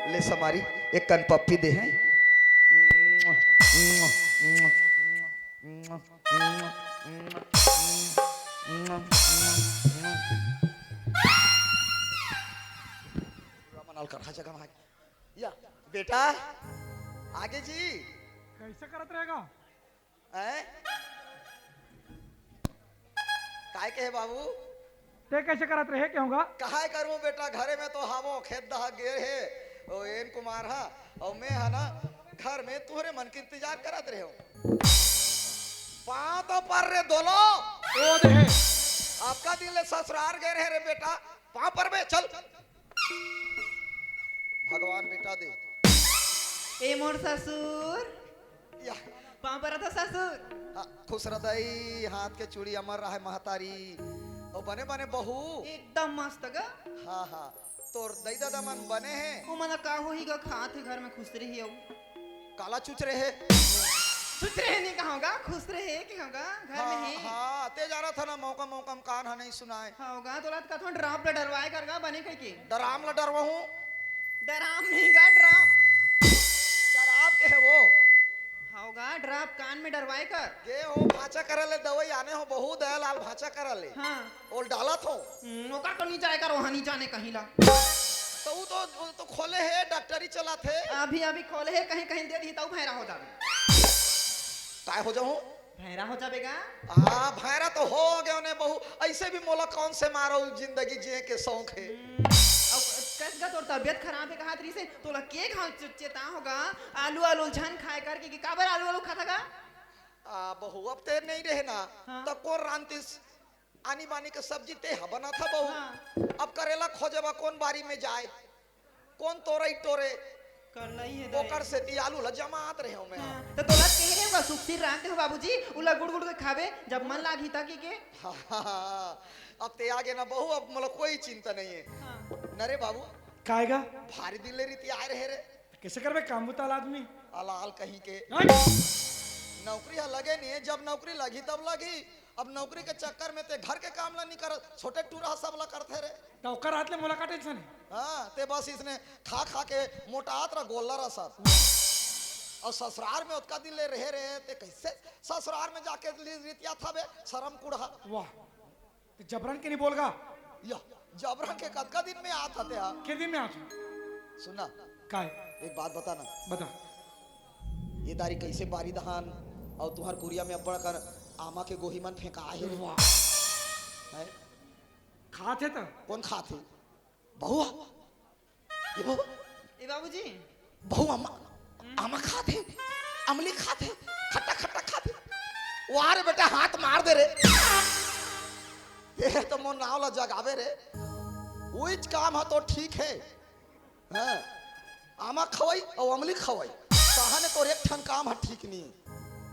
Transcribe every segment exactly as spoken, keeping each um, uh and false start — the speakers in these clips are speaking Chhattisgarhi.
ले समारी, एक कन पप्पी दे हैं। मनाल कर, हाँ, जगह में आ गया। या, बेटा, आगे जी। कैसे करत रहेगा? हैं? काय कहे बाबू? ते कैसे करत रहे, कहूँगा? काय करूँ बेटा, घरे में तो हावो, खेत दहा गे हे, ओ एन कुमार हा, और मैं हा ना, घर में तुहरे मन के इंतजार करत रहे हूँ। पाँव तो पर रे दोलो। ओ दे। आपका दिन ले ससुरार गए रहे रे बेटा, पाँव पर बे, चल। भगवान बेटा दे। ए मोर ससुर। या। पाँव परत हो ससुर। हाँ, खुश रह दई, हाथ के चूड़ी अमर रहे महतारी। ओ बने बने बहू। एकदम मस्त ग। हाँ, हाँ। तोर दई ददा मन बने हैं? ओ मन का होही ग, खात हे घर में खुश रही हो। काला चुच रहे? चुच रहे नहीं कहूँगा, खुश रहे कहूँगा, घर में हाँ, है। हाँ, ते जाना था ना, मौका मौका में कान हा नहीं सुनाए। हाँ, होगा, तोला तो कथों ड्राप ला डरवाए कर गा, बने कह के। डराम ला डरवाहूँ? डराम नहीं गा, ड्राप। डराम के है वो? होगा, ड्राप कान में डरवाए कर। गे हो, भांचा करे ले दवाई आने हो, बहू दयालाल भांचा करे ले। हाँ। ओल डालत हो। हम्म, ओकर तो नहीं जाए कर, वहाँ नहीं जाने कहीं ला। तो वो तो, वो तो खोले है, डॉक्टरी चलात है। अभी, अभी खोले है, कहीं, कहीं दे दी, तब भैरा हो जावे। काय हो जाऊँ? भैरा हो जाबे गा? हाँ, भैरा तो हो गए ने बहू। ऐसे भी मोला कौन से मारो जिंदगी जिए के शौक है। हम्म, अब कस गा तोर तबियत खराब है कहात रही से, तोला के घाव चे-, चेता होगा, आलू, आलू झन खाए करके, कि काबर आलू, आलू खाता गा? आ, बहू, अब ते नहीं रहे ना, हाँ। तो कौन रांतिस? आनी बानी के सब्जी ते हा बना था बहू। हाँ। अब करेला खोजे बा कौन बारी में जाए? कौन तोरई टोरे? करना ही है दाई। ओकर सेती आलू ला जमात रहे हो मैं। हाँ, तो तोला कह रहे होगा, सुखसीर रांध दे हो बाबूजी, उला गुड़ गुड़ के खाबे, जब मन लागही ता की के। हाँ, हाँ, हाँ, अब ते आगे ना बहू, अब मोला कोई चिंता नहीं है। हाँ। न रे बाबू। काहेगा? भारी दिन ले रीति आए रहे रे। कैसे करबे काम बुता आला आदमी? अलाल कहीं के। हट! नौकरी हा लगे नहीं है, जब नौकरी लगी तब लगी। अब नौकरी के चक्कर में ते घर के काम ला नहीं कर, छोटे टूरा सब ला करते रे। तो ओकर हाथ ले मोला का टेंशन है? हाँ, ते बस इसने खा खा के मोटात रहा, गोल्ला रहा सब। और ससुराल में ओतका दिन ले रहे रहे, ते कैसे ससुराल में जाके ली-, रितिया था बे, शर्म कुड़हा। वाह, ते जबरन के नहीं बोलगा? या, जबरन के कतका दिन में आत हते हा? के दिन में आत हो? सुनना। काय? एक बात बता ना। बता। ये दारी कैसे बारी दहान और तुम्हार कुरिया में अब्बड़ कर आमा के गोही मन फेंका है? वाह। हैं? खात है त? कौन खात है? बहुआ? ये बहू, ए बाबूजी। बहू अम्मा, हम्म। आमा खात हे, अमली खात हे, खट्टा खट्टा खात हे। वाह रे बेटा, हाथ मार दे रे। ये तो मोर नाव ला जगावे रे। उहिच काम ह तो ठीक हे। हाँ। आमा खवाई और अमली खवाई। कहा ने तोर एक ठन काम ह ठीक नहीं।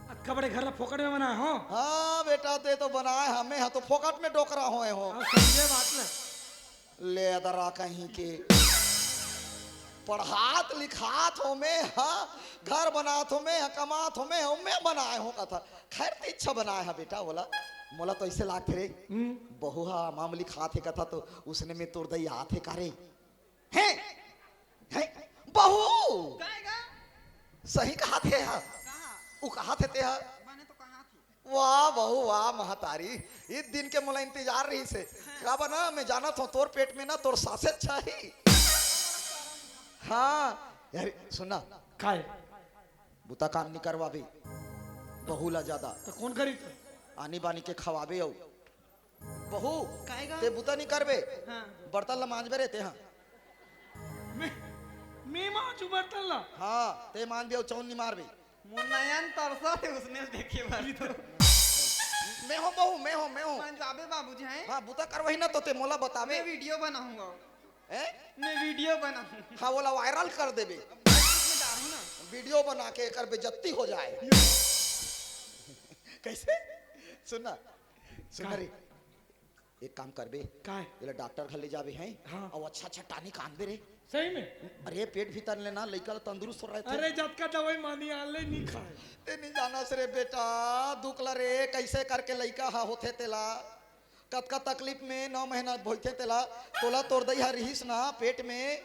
अतका बड़े घर ला फोकट में बनाए हो? हाँ बेटा, ते तो बनाए, हमें ह तो फोकट में डोकरा होए हो। अब समझे बात ना। ले अदरा कहीं के। पढ़ात लिखात हो मैं, हाँ, घर बनात हो मैं, हाँ, कमात हो मैं, हाँ, मैं बनाए हो कथा। खैर, ते इच्छा बनाए हा बेटा, बोला, मोला तो ऐसे लागथे रे। हम्म। बहू हा मामली खात हे कथा तो उसने में तोर दई आत हे का रे? हैं? हैं? बहू! काय गा? सही कहा थे हा। कहाँ? उ कहा थे ते हा। बने तो कहाँ थी? वाह बहू वाह महतारी, इ दिन के मोला इंतजार रहिस हे। काबर ना, मैं जानत हूँ तोर पेट में ना तोर सासे अच्छा ही। हाँ, यार सुनना। काय? बुता काम नहीं करवाबे, बहू ला ज्यादा। तो कौन करी तो? आनी बानी के खवाबे अउ। बहू, काय गा? ते बुता नहीं करबे। हाँ। बर्तन ला मांजबे रे ते, हाँ। मैं, मैं मांजू बर्तन ला? हाँ, ते मांजबे अउ चौन नहीं मारबे। मोर नयन तरसत हे उसने देखे बर तो। मैं हो बहू, मैं हो, मैं हो। बन जाबे बाबूजी, हैं? हाँ, बुता करवाही ना तो ते मोला बताबे। मैं वीडियो बनाऊंगा। हैं? मैं वीडियो बनाऊंगा। हाँ, बोला वायरल कर देबे। अब मैं डालूं ना। वीडियो बना के एकर बेइज्जती हो जाए। कैसे? सुनना, सुनना का? रे। एक काम करबे। काय? एला डॉक्टर घर ले जाबे हैं। हाँ। अउ अच्छा अच्छा टॉनिक आनबे रे। सही में? अरे पेट भीतर ले ना लइका ल तंदुरुस्त हो रहे थे। अरे जतका दवाई मानी आन ले नहीं खाए। ते नहीं जानस रे बेटा, दुख ला रे, कैसे करके लइका हा होथे तेला। कतका तकलीफ में नौ महीना भोइथे तेला। तोला तोर दई हा रिहिस ना पेट में।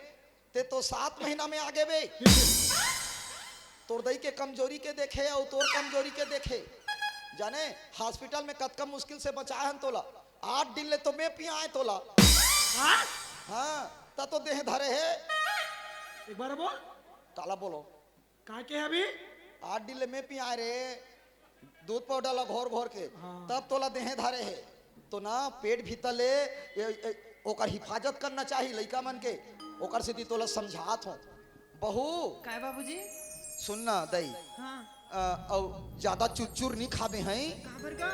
ते तो सात महीना में आगे बे। तोर दई के कमजोरी के देखे अउ तोर कमजोरी के देखे। जाने, हॉस्पिटल में कतका मुश्किल से बचाए हन तोला। आठ दिन ले तो मैं पियाए तोला। हाँ? हाँ, त तो देह धरे हे। एक बार बोल। काला बोलो? का के अभी? आठ दिन ले मैं पियाए रे, दूध पाउडर ला घोर घोर के, हाँ। तब तोला देहे धरे हे। तो ना, पेट भीतर ले ए, ए, ओकर हिफाजत करना चाही लइका मन के, ओकर सेती तोला समझात हों। बहू, काय बाबूजी? सुन ना दई, हाँ। अ, अउ ज्यादा चुरचुर नी खाबे हैं, काबर का?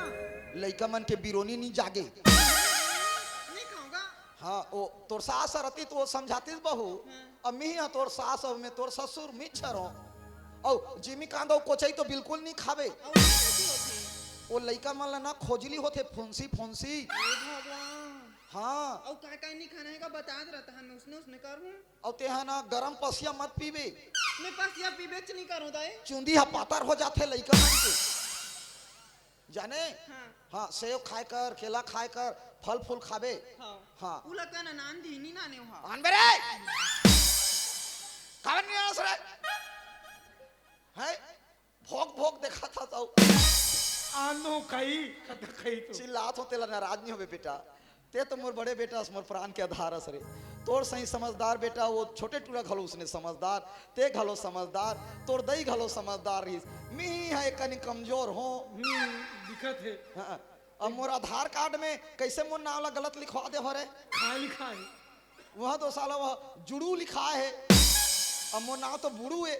लइका मन के बिरोनी नी जागे। नहीं खाऊंगा। हाँ, ओ तोर सास रती तो वो समझातीस बहू। हाँ। अब मिही हाँ तोर सास, अब मैं तोर ससुर, मिच्छर हों। अउ जिमी कांदा कोचई तो बिल्कुल नहीं खाबे। अउ वो कैसी होती? वो लइका मन ला ना खोजली होथे, फुंसी फुंसी। हे भगवान। हाँ। अउ काय काय नहीं खाना हे का बता दे रहता है, मैं उसने उसने कर हूँ। अउ तेहा ना गरम पसिया मत पीबे। मैं पसिया पीबे च नहीं करूँ दाई। चुंदी हा पातर हो जाथे लइका मन के। जाने? हाँ। हाँ, सेव खाए कर, केला खाए कर, फल फूल खाबे। हाँ। हाँ। उला का ना नान धीनी नाने हो। आन बे रे। कावन नहीं आस रे। है? भोग भोग देखा था तो। आनो खाई, कद खाई तो। चिल्लात हों तेला नाराज नहीं होबे बेटा। ते तो मोर बड़े बेटा अस, मोर प्राण के आधार अस रे। तोर सही समझदार बेटा, वो छोटे टूरा घलो उसने समझदार, ते घलो समझदार, तोर दई घलो समझदार रहिस। मिही हा एक कनी कमजोर हों। हम्म, दिखत हे। हाँ, अब मोर आधार कार्ड में कैसे मोर नाम ला गलत लिखवा दे हो रे? का लिखा हे? वहाँ तो साला वह जुड़ू लिखा हे, अब मोर नाम तो बुड़ू हे।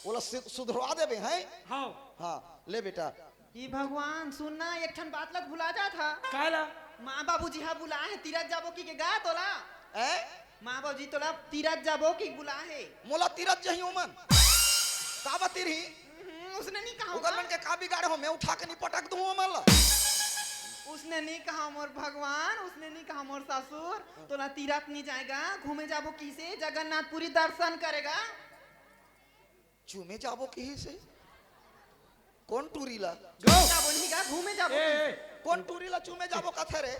ओला सु-, सुधरवा देबे हैं? हाँ। हाँ, ले बेटा। हे भगवान, सुन ना, एक ठन बात लग भुला जात हा। काला? माँ बाबूजी हा बुलाए हे, तीरथ जाबो कहिके गा तोला। ए? माँ बाबूजी तोला तीरथ जाबो कहिके बुलाए हे। मोला तीरथ जही ओमन। का बा तीरही? हम्म, उसने नहीं कहा ओकर होगा। मन के का बिगाड़े हों, मैं उठा के नहीं पटक दूँ ओमन ला। उसने नहीं कहा मोर भगवान, उसने नहीं कहा मोर ससुर, तोला तीरथ नहीं जाएगा, घूमे जाबो किसे, जगन्नाथपुरी दर्शन करेगा। चूमे जाबो किसे? कोन टूरी ला? गो। जाबो नहीं गा, घूमे जाबो ए, किसे? ए। कोन टूरी ला चूमे जाबो कथे रे?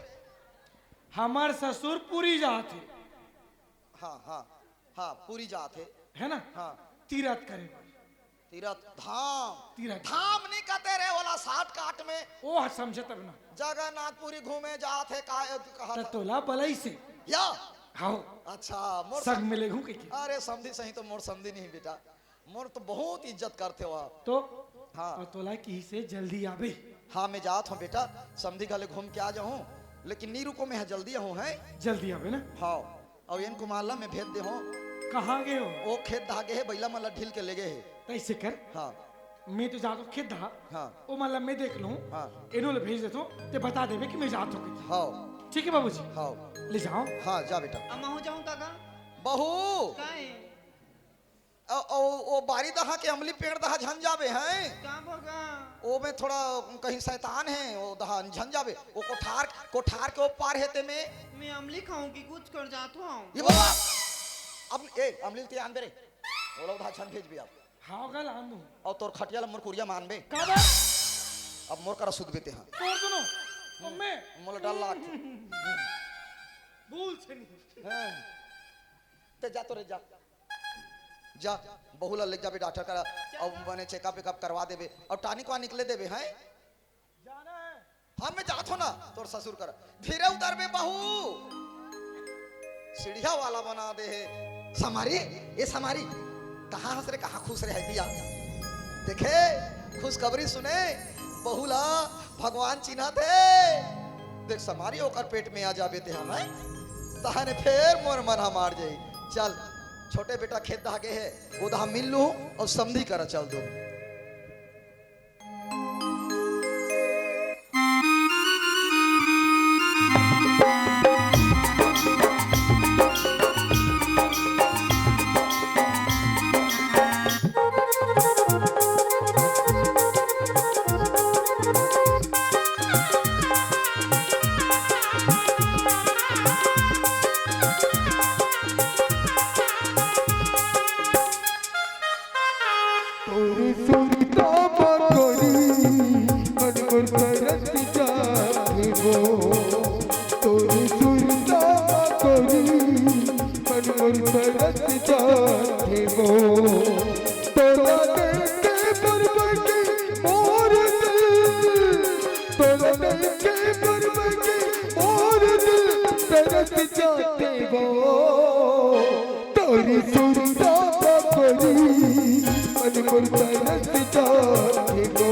हमर ससुर पुरी जात हे। हाँ, हाँ, हाँ, पुरी जात हे। है ना? हाँ। तीरथ करे बर। तीरथ धाम। तीरथ। धाम नहीं कहते रे, ओला shortcut में। ओ, समझे तब ना। जगन्नाथपुरी घूमे जात हे, का, कहा त था? तोला बलई से। या? हाओ। अच्छा, मोर सग सम-, में ले घूम के की? अरे, समधी सही तो मोर समधी नहीं बेटा। मोर तो बहुत इज्जत करथे वो। तो? हाँ। अउ तोला किहिसे जल्दी आबे। हाँ, मैं जात हों बेटा, समधी घले घूम के आ जाहूँ, लेकिन नी रुको, मैं जल्दी आहूँ, हैं? जल्दी आबे ना? हाँ, अउ एन कुमार ला मैं भेज दे हों। कहाँ गे हो? वो खेत दहा गे हे, बइला मन ला ढील के ले गे हे। तइसे कर। हाँ। मैं तो जात हों खेत दहा। हाँ। ओ मन ला मैं देख लूँ। हाँ। एनो ला भेज देथों, ते बता देबे कि मैं जात हों कहिके। हाँ। ठीक हे बाबूजी? हाँ। ले जाओ। हाँ, जा बेटा। अब महूँ जाहूँ काका? बहू! काहे? ओ, ओ, ओ बारी दहा के अमली पेड़ दहा झन जाबे हैं। का भगा? ओ में थोड़ा कहीं शैतान हे, ओ दहा झन जाबे। ओ कोठार, कोठार के ओ पार हे ते में। मैं अमली खाहूँ कि कुछ कर जात हों। ये बाबा, अब, ए, अमली ते आन दे रे। ओ लोग दहा झन भेजबे अब। हाँ, गल आन दूँ। अउ तोर खटिया ला मोर कुरिया मानबे। का बा? अब मोर करा सुतबे ते हाँ। तोर दुनो। हम्म, अम्मे। मोला डर लागत हे। बोल छनी। हाँ। ते जा तो रे, जा। जा, बहू ला ले जाबे डॉक्टर करा, अउ बने checkup वेकअप करवा देबे, अउ tonic वानिक ले देबे, हैं? जाना है। हाँ, मैं जात हों ना, तोर ससुर करा। धीरे उतरबे बहू, सीढ़िया वाला बना दे हे। समारी, ए समारी, कहाँ हँस रे, कहाँ खुश रे है दिया? देखे, खुशखबरी सुने, बहू ला भगवान चिन्हत हे। देख समारी, ओकर पेट में आ जाबे ते हमन, तहने फेर मोर मन ह मार जाही। चल, छोटे बेटा खेत दहा गे हे, ओ दहा मिल लूँ अउ समधी करा चल दूँ। तोर सुरता म कोरी मन मोर तरस जाथे वो। तोर सुरता म कोरी मन तरस जाथे वो। तोला देख के बरबटी मोर दिल, तोला देख के बरबटी मोर दिल तरस जाथे वो। तोरी सुरता पकड़ी मन मोर तरस जाथे वो।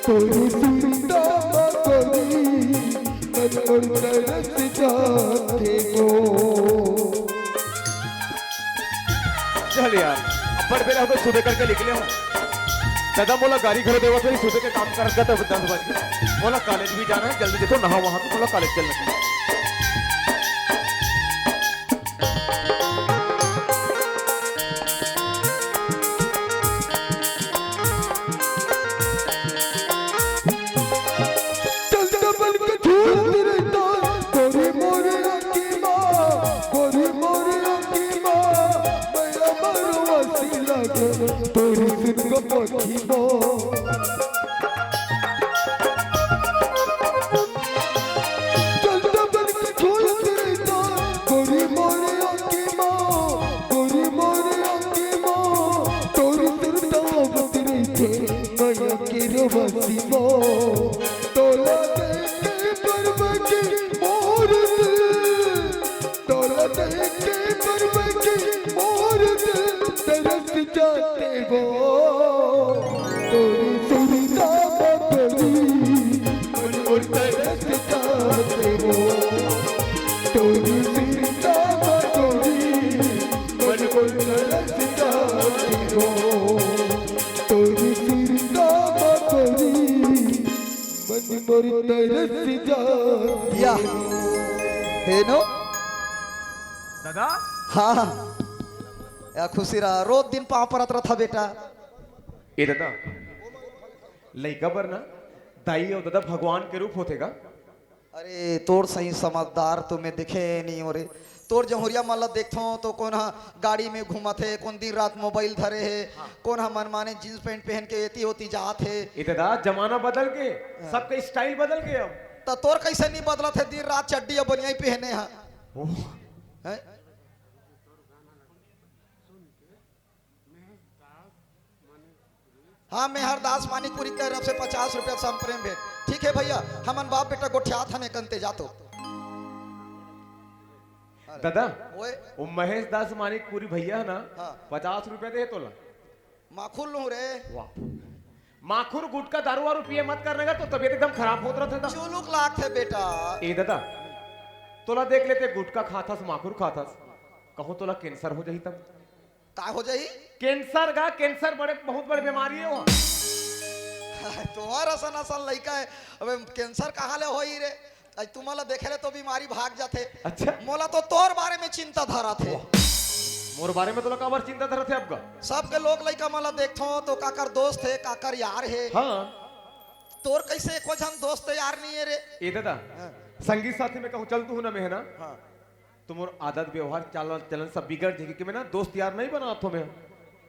तोरी सुरता पकड़ी मन मोर तरस जाथे वो। चल यार, बड़ बेरा हो गए, सुते करके निकले हो। दादा मोला गाड़ी घरे देवत हो, सुते के काम करत करत दस बज गए। मोला कॉलेज भी जाना है, जल्दी देखो नहा वहा के मोला कॉलेज चलना है। चल डबल के झूलत रहिता, गोरी मोरे आँखी मा, गोरी मोरे आँखी मा, मैं अमर वासी लागे, तोरी सुन के पखी मा। चल डबल के झूलत रहिता, गोरी मोरे आँखी मा, गोरी मोरे आँखी मा, तोरी सुन के आवत रहिथे। नया के रे वसीमो, तोला देख के बरबटी मोर दिल, तोला देख के बरबटी मोर दिल तरस जाथे वो। तोरी सुरता पकड़ी मन मोर तरस जाथे वो। तोरी सुरता पकड़ी मन मोर तरस जाथे वो। तोरी सुरता पकड़ी मन मोर तरस जाथे। या। हे नो? दादा? हाँ। या खुशी रहा, रोज दिन पाँव परत रथा बेटा। ए दादा, लइका बर ना दाई अउ दादा भगवान के रूप होथे गा। अरे, तोर सही समझदार तो मैं देखे नहीं हो रे। तोर जहुरिया मन ला देखथों तो कोन ह गाड़ी में घूमत हे, कोन दिन रात मोबाइल धरे हे, हाँ। कोन ह मनमाने जींस पैंट पहन के एती ओती जात हे। ए दादा, जमाना बदल के, हाँ। सबके स्टाइल बदल के अब। त तोर कैसे नहीं बदलत हे, दिन रात चड्डी अउ बनियाई पहने ह? ओह। हैं? हाँ, मैं हरदास मानिकपुरी के तरफ से पचास रुपया संप्रेम भेंट। ठीक है भैया, हमन बाप बेटा गोठियात हन एकन ते जातो। दादा, ओए। वो महेश दास मानिकपुरी भैया है ना, हाँ। पचास रुपया दे तोला। माखुर लूं रे। वाह। माखुर गुटखा दारू वारू पिए मत करने का, तो तबीयत एकदम खराब होत रहत हे। चुलुक लागथे बेटा। ए दादा, तोला देख लेते गुटखा खाथस, माखुर खाथस, कहूं तोला कैंसर हो जाही तब। का हो जाही? कैंसर का, कैंसर बड़े, बहुत बड़े बीमारी हे वो। तोहर असन असन लइका हे, अबे कैंसर कहाँ ले होही रे? आज तुमन ला देखे ले तो बीमारी भाग जाथे। अच्छा। मोला तो तोर बारे में चिंता धरत हे। वाह। मोर बारे में तोला काबर चिंता धरत हे अब का? सबके लोग लइका मन ला देखथों तो काकर दोस्त हे, काकर यार हे। हाँ। तोर कैसे एको झन दोस्त यार नहीं हे रे? ए दादा, हाँ। संगी साथी में कहूँ चल तू ना मैं है ना? हाँ। तो मोर आदत व्यवहार चाल चलन सब बिगड़ जाही कि मैं ना दोस्त यार नहीं बनात हों मैं।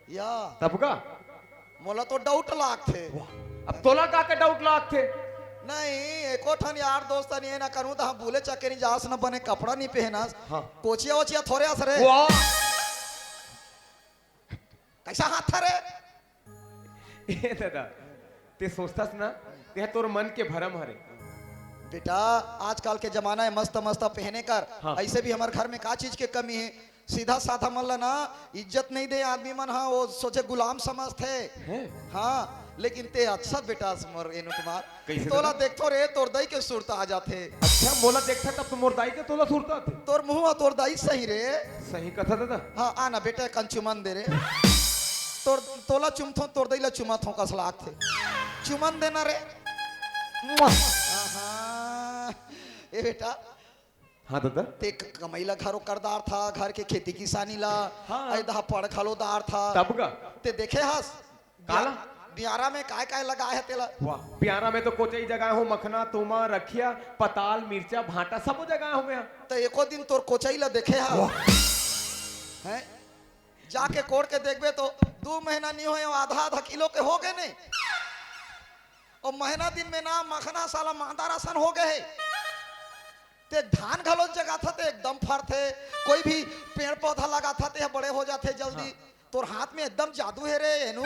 या। तब का? मोला तो डाउट लागथे। वाह, अब तोला का के डाउट लागथे? नहीं, एको ठन यार दोस्त नहीं हे ना, करूँ तो हम भूले चके नहीं जास ना बने कपड़ा नहीं पहनास। हाँ। कोचिया ओचिया थोरे अस रे। वाह। कैसा हाथ था रे? ए दादा, ते सोचथस ना, ते ह तोर मन के भरम हरे। बेटा, आजकल के जमाना हे मस्त मस्त पहने कर। हाँ। ऐसे भी हमर घर में का चीज के कमी हे? सीधा साधा मन ला ना इज्जत नहीं दे आदमी मन, हाँ, वो सोचे गुलाम समझथे। हैं? हाँ, लेकिन ते अच्छा बेटा अस मोर एनु कुमार। कैसे तोला दादा? देखथों रे, तोर दाई के सुरता आ जाथे। अच्छा, मोला देखथस तब तो मोर दाई के तोला सुरता आथे। तोर मुंह अउ तोर दाई सही रे। सही कथा दादा। हाँ, आ ना बेटा, कन चुमन दे रे। तोर, तोला चुमथों, तोर दाई ला चुमथों कस लागथे। चुमन देना रे। मुआ। आहा। ए बेटा, हाँ दादा। ते क-, कमई ला घरो करदार था, घर के खेती किसानी ला, हाँ। ऐ दहा पढ़ घलो दार था। तब का? ते देखे हस? काला? बियारा में काय काय लगाए हे तेला? वाह, बियारा में तो कोचई जगाए हों, मखना, तोमा, रखिया, पताल, मिर्चा, भांटा सबो जगाए हों मैं। त एको दिन तोर कोचई ला देखे हा? वाह। हैं? जाके कोड़ के देखबे तो दू महीना नहीं होए, आधा आधा किलो के हो गए नहीं। अउ महीना दिन में ना मखना साला मांदा रासन हो गए हे। ते धान घलो जगाथा ते एकदम फरथे, कोई भी पेड़ पौधा लगाथा ते ह बड़े हो जाथे जल्दी। हाँ। तोर हाथ में एकदम जादू हे रे एनू।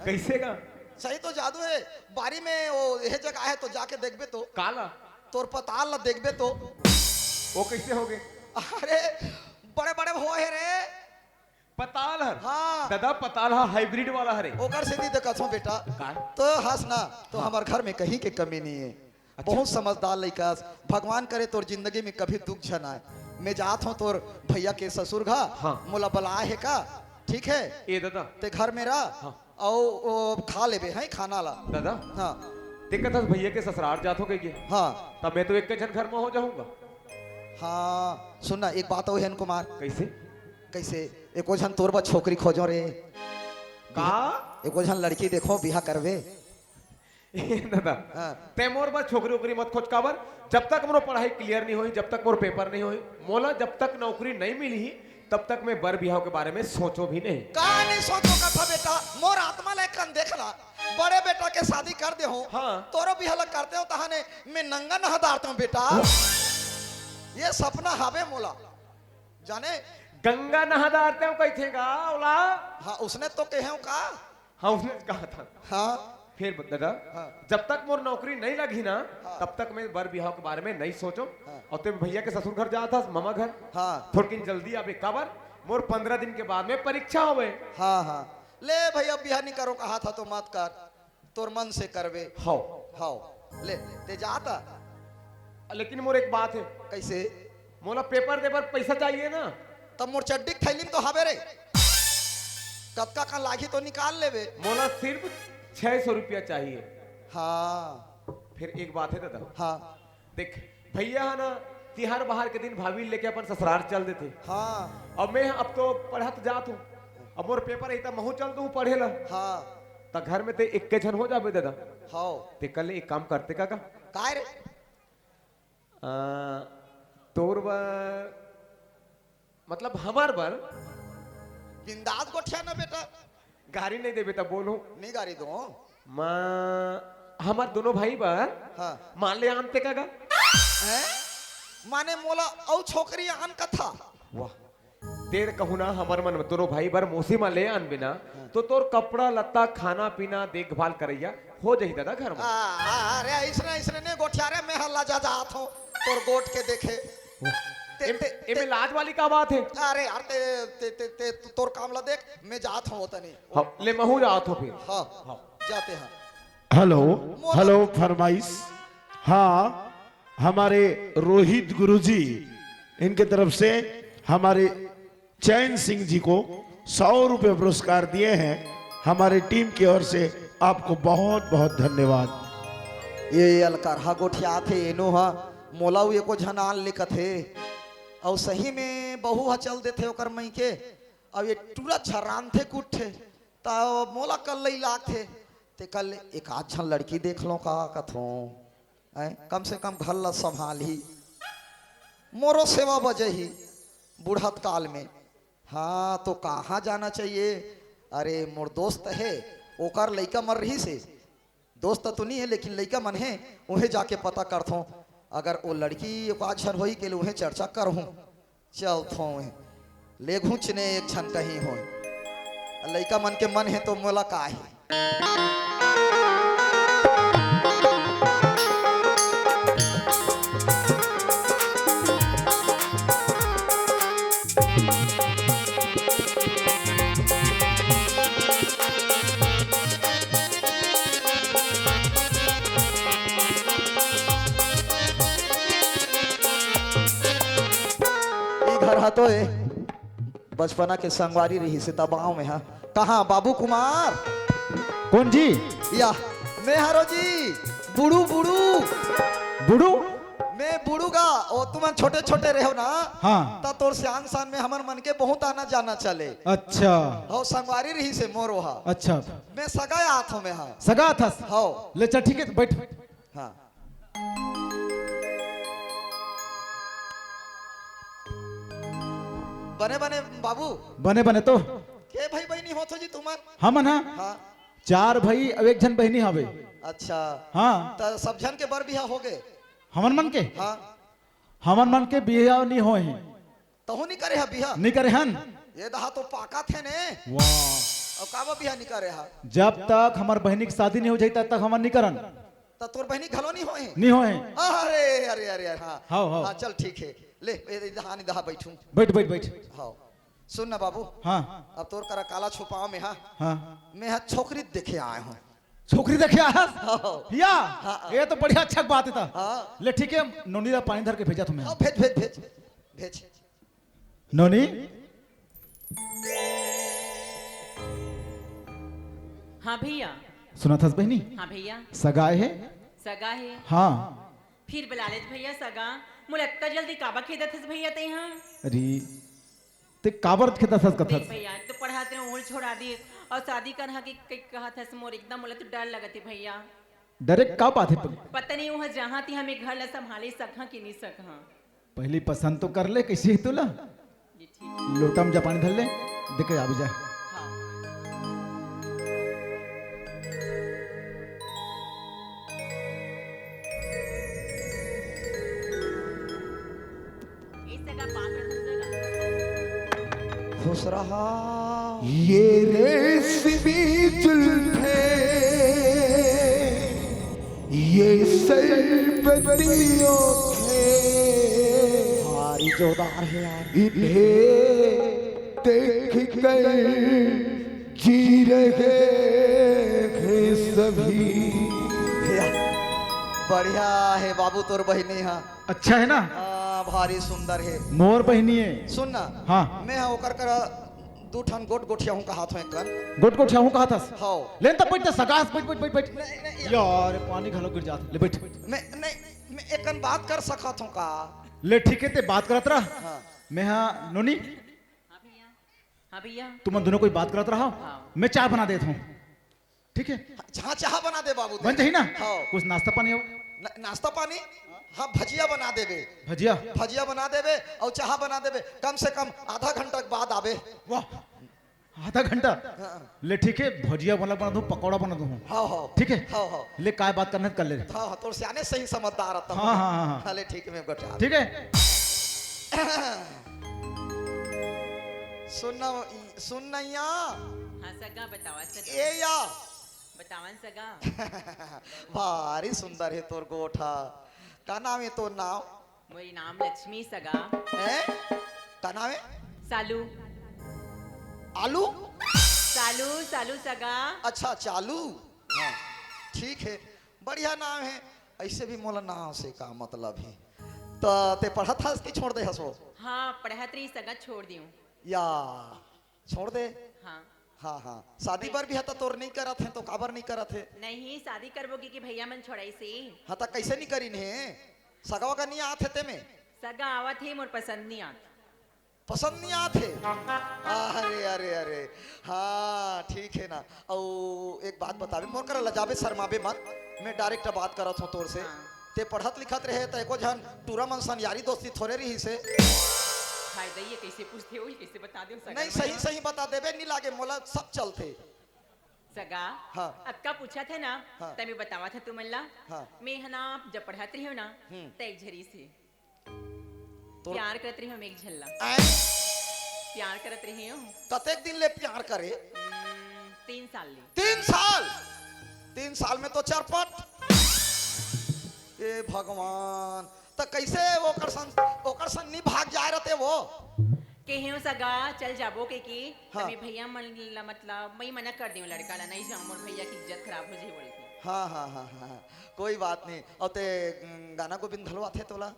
कइसे गा? सही तो जादू हे। बारी में वो ये जगह हे तो जाके देखबे तो। काला? तोर पताल ला देखबे तो। वो कइसे होगे? अरे बड़े बड़े होय हे रे। पताल हर? हाँ। दादा, पताल हा hybrid वाला हरे। ओकर सेती तो कथों बेटा। का? तो हंस ना, तो हाँ। हमर घर में कहीं के कमी नहीं है। अच्छा। बहुत समझदार लइका हस। भगवान करे तोर जिंदगी में कभी दुख झन आए। मैं जात हूँ तोर भैया के ससुर घर, हाँ। मोला बलाए हे का, ठीक है? ए दादा। ते घर में रह, हाँ। अउ ओ खा लेबे हैं खाना ला। दादा। हाँ। ते कथस भैया के ससुरार जात हो कहिके। हाँ। तब मैं तो एक झन घर में हो जाऊंगा। हाँ, सुन ना, एक बात अउ हे न कुमार। कइसे? कइसे? एको झन तोर बर छोकरी खोजो रे। का? एको झन लड़की देखो, बिहा करबे। ए दादा, हाँ। ते मोर बर छोकरी ओकरी मत खोज काबर, जब तक मोर पढ़ाई clear नहीं होही, जब तक मोर paper नहीं होही, मोला जब तक नौकरी नहीं मिलही, तब तक मैं बर बिहाव के बारे में सोचो भी नहीं। का नहीं सोचो कथा बेटा, मोर आत्मा ले कन देख ला, बड़े बेटा के शादी कर दे हो, हाँ। तोरो बिहाव ला करते हो, तहाने मैं नंगा नहा डारते हूँ बेटा। ये सपना हावे मोला, जाने। गंगा नहा डारते हो कइथे गा, ओला? हाँ, उसने तो कहे हो का? हाँ, उसने कहा था। हाँ। फिर दादा, हाँ। जब तक मोर नौकरी नहीं लगी ना, हाँ। तब तक मैं बर बिहाव के बारे में नहीं सोचो। हाँ। अउ ते भैया के ससुर घर जात हस, मामा घर। हाँ। थोड़किन जल्दी आबे, काबर? मोर पंद्रह दिन के बाद में परीक्षा होवे। हाँ, हाँ। ले भैया, बिहा नहीं करो कहा था तो मत कर। तोर मन से करबे। हव। हव। ले, ते जाता। लेकिन मोर एक बात हे। कइसे? मोला paper दे बर पैसा चाहिए ना। तब मोर चड्डी के थैली में तो हवे रे। कतका का लागी तो निकाल लेबे। मोला सिर्फ छह सौ रुपया चाहिए। हाँ। फिर एक बात हे दादा। हाँ। देख, भैया ह ना, तिहार बहार के दिन भाभी लेके अपन ससुरार चल देथे। हाँ। अब मैं अब तो पढ़त जात हूँ, अब मोर paper हे त महू चल दूँ पढ़े ला। हाँ। त घर में ते इक्के झन हो जाबे दादा। हाँ। ते कल एक काम करते काका। काय रे? आ, तोर बर, मतलब हमर बर। बिंदास गोठिया ना बेटा। गारी नहीं देबे त बोलूं। नहीं गारी दो। माँ, हमर दोनों भाई बर हाँ। माँ ले आनते का गा? हैं? माने मोला अउ छोकरी आन कथा। वाह। तेर कहूँ ना, हमर मन दोनों भाई बर मौसी माँ ले आनबे ना, हाँ। तो तोर कपड़ा लत्ता, खाना पीना, देखभाल करैया हो जाही दादा घर में। आ, आ, अरे, इसने, इसने नहीं गोठिया रे, मैं हल्ला जा जात हूँ, तोर गोठ के देखे। वाह। ते, एम-, ते, एमे ते, लाज वाली का बात हे? अरे यार, ते, ते, ते, ते, तोर काम ला देख, मैं जात हूँ तनी। हाँ, ले महू जात हो फिर। हाँ, हाँ। जाते हैं। हेलो, मोला हेलो, फरमाइश। हाँ, हमारे रोहित गुरुजी, इनके तरफ से हमारे चैन सिंह जी को सौ रुपये पुरस्कार दिए हैं। हमारे टीम की ओर से आपको बहुत बहुत धन्यवाद। ये अलकरहा गोठियाथे, एनो हा मोला उ एको झन आन लिखत हे। अउ सही में बहू हा चल देथे ओकर मइके। अब ये टूरा छरानथे कुट्ठे, त मोला कल्लई लागथे। ते कल एक आध झन लड़की देख लो का कथों। हैं? कम से कम घर ला संभालही, मोरो सेवा बजही बुढ़त काल में। हाँ, तो कहाँ जाना चाहिए? अरे, मोर दोस्त हे, ओकर लइका मन रहिस हे, दोस्त तो नहीं है, लेकिन लइका मन हे, उहें जाके पता करथों। अगर वो लड़की ओकर झन होई के ले उहें चर्चा करहूँ। चलथों उहें। ले घुचने एक झन कहीं होय। लइका मन के मन हे तो मोला का हे? ई घर हा तो ए, बचपना के संगवारी रहिस हे दबाव में हा। कहाँ बाबू कुमार? कौन जी? या, मैं हरो जी, बुड़ू, बुड़ू। बुड़ू? मैं बुड़ू गा, ओ तुमन छोटे छोटे रहो ना, हाँ। त तोर सियान शान में हमर मन के बहुत आना जाना चले। अच्छा। हो संगवारी रहिस हे मोर ओहा। अच्छा। मैं सगा आत हूँ मैं हा। सगा आथस? हो। ले चल ठीक है, बैठ। हाँ। बने बने बाबू। बने बने तो। के भाई बहिनी होथो जी तुमन? हमन हा? हाँ। चार भाई अउ एक झन बहिनी हवे। अच्छा। हाँ। त सब झन के बर बिहा हो गे? हमन मन के? हाँ। हमन मन के बिहाव नी होए हे। तहूँ नी करे हा बिहा? नी करे हन। ये दहा तो पाका थे ने। वाह। अउ काबर बिहा नी करे हा? जब तक हमर बहिनी के शादी नी हो जाए, तब तक हमन नी करन। त तोर बहिनी घलो नी होए हे? नी होए हे। अरे, अरे, अरे, अरे, हाँ। हाँ, हाँ। हाँ, चल ठीक हे। ले, ए, ए दहा, नी दहा बैठूं। बैठ, बैठ, बैठ। हाँ। सुन ना बाबू। हाँ। अब तोर करा काला छुपाव में, हाँ। हाँ। मैं हा छोकरी देखे आए हूँ। छोकरी देखे आए हस? हाँ। या? हाँ। ये तो बढ़िया अच्छा बात हे ता। हाँ। ले ठीक हे, नोनी ला पानी धर के भेजा तुम्हें। हाँ, भेज, भेज, भेज। भेज। नोनी। हाँ भैया। सुनत हस बहिनी? हाँ भैया। सगा हे? सगा हे। हाँ। फिर बला लेत भैया सगा। मोला अत्ता जल्दी काबर खेदत हस भैया तैं हा? अरे, ते काबर खेदत हस कथस? देख भैया, एक तो पढ़ात रहे, ओहू ल छोड़ा दिस, अउ शादी करहा के, के कहत हस मोर, एकदम मोला तो डर लगत हे भैया। डरे का बात हे? पता नहीं ओह जहाँ ती हमर घर ला संभाले सकहा कि नहीं सकहा। पहली पसंद तो कर ले, कैसी हे तोला? ये ठीक। लोटा में जा पानी धर ले, देख के आबे जा। हाँ। ए सगा पान रखन सगा। खुश रहा। ये रेशमी जुल्फे, ये शरबती आँखें। भारी जोरदार है यार। इन्हें देख कर जी रहे हैं सभी। भैया, बढ़िया हे बाबू तोर बहिनी हा। अच्छा हे ना? हाँ, भारी सुंदर हे। मोर बहिनी हे। सुन ना, हाँ। मैं हा ओकर करा दू ठन गोठ गोठियाहूँ कहत हों एक कन। गोठ गोठियाहूँ कहत हस? हौ। ले न त बैठ त सगा हस, बैठ, बैठ, बैठ, बैठ। नहीं, नहीं, यार। यार, पानी घलो गिर जात। ले बैठ। मैं, नहीं, मैं एक कन बात कर सकत हों का? ले ठीक हे, ते बात करत रह। हाँ। मैं हा नोनी। हाँ भैया। हाँ भैया। तुमन दोनों कोई बात करत रहा। हाँ। मैं चाय बना देत हों। ठीक हे? हाँ, चाह बना दे बाबू, बन जाही ना? हाँ। कुछ नाश्ता पानी हो? न-, नाश्ता पानी? हाँ, भजिया बना देबे। भजिया? भजिया बना देबे अउ चाह बना देबे। कम से कम आधा घंटा के बाद आबे। वाह, आधा घंटा? हाँ। ले ठीक हे, भजिया बना, बना दूँ, पकौड़ा बना दूँ। हाँ, हाँ। ठीक हे? हाँ, हाँ। ले काय बात करना हे कर ले। हाँ, हाँ, तोर सियाने सही समझदार रहता हाँ, हूँ। हाँ, हाँ, हाँ। हाँ, ले ठीक हे, मैं बता। ठीक हे? सुन ना, सुन ना या। हाँ सगा, बतावा सगा। ए या। बतावन सगा। भारी सुंदर हे तोर गोठ हा। का नाम हे तोर नाम? मोर नाम लक्ष्मी सगा। हैं? का नाम हे? सालू। आलू? सालू, सालू सगा। अच्छा, चालू। हाँ, ठीक हे, बढ़िया नाम हे। ऐसे भी मोला नाम से का मतलब हे? त ते पढ़त हस कि छोड़ दे हस वो? हाँ, पढ़त रही सगा, छोड़ दियो। या, छोड़ दे। हाँ। हाँ, हाँ। शादी बर भी हा त तोर नहीं करत हे, तो काबर नहीं करत हे? नहीं, शादी करबो कि, कि भैया मन छोड़ाइस हे। हाँ, त कैसे नहीं करिन हे? सगा वगा नहीं आत हे ते में? सगा आवत हे, मोर पसंद नहीं आत। पसंद नहीं आत हे? अरे, अरे, अरे। हाँ, ठीक हे ना। अउ एक बात बताबे, मोर करा लजाबे, शर्माबे मत। मैं direct बात करत हों तोर से। हाँ। ते पढ़त लिखत रहे त एको झन टूरा मन सन यारी दोस्ती थोरे रहिस हे। हाय दई, ये कैसे पूछते हो, ये कैसे बता दे सगा नहीं, मन सही, ला? सही बता देबे, नी लागे मोला, सब चलथे। सगा, हाँ। अतका पूछत हे ना, हाँ। त मैं बतावत हों तुमन ला। हाँ। मैं हा ना, जब पढ़त रहे हों ना, हम्म। त एक झरी से तोर प्यार करत रहे हों मैं एक झन ला। आय? प्यार करत रहे हों। कतेक दिन ले प्यार करे? हम्म, तीन साल ले। तीन साल? तीन साल में तो चरपट। ए भगवान, त कैसे ओकर सन, ओकर सन नहीं भाग जाए रहते वो? कहे हों सगा, चल जाबो के, के हाँ। त मैं भैया मन ला, मतलब, मैं मना कर देवों लड़का ला, नहीं जाऊँ, मोर भैया के इज्जत खराब हो जाही बोल के। हाँ, हाँ, हाँ, हाँ, हाँ। कोई बात नहीं। अउ ते, उम, गाना गोविंद घलो आथे तोला?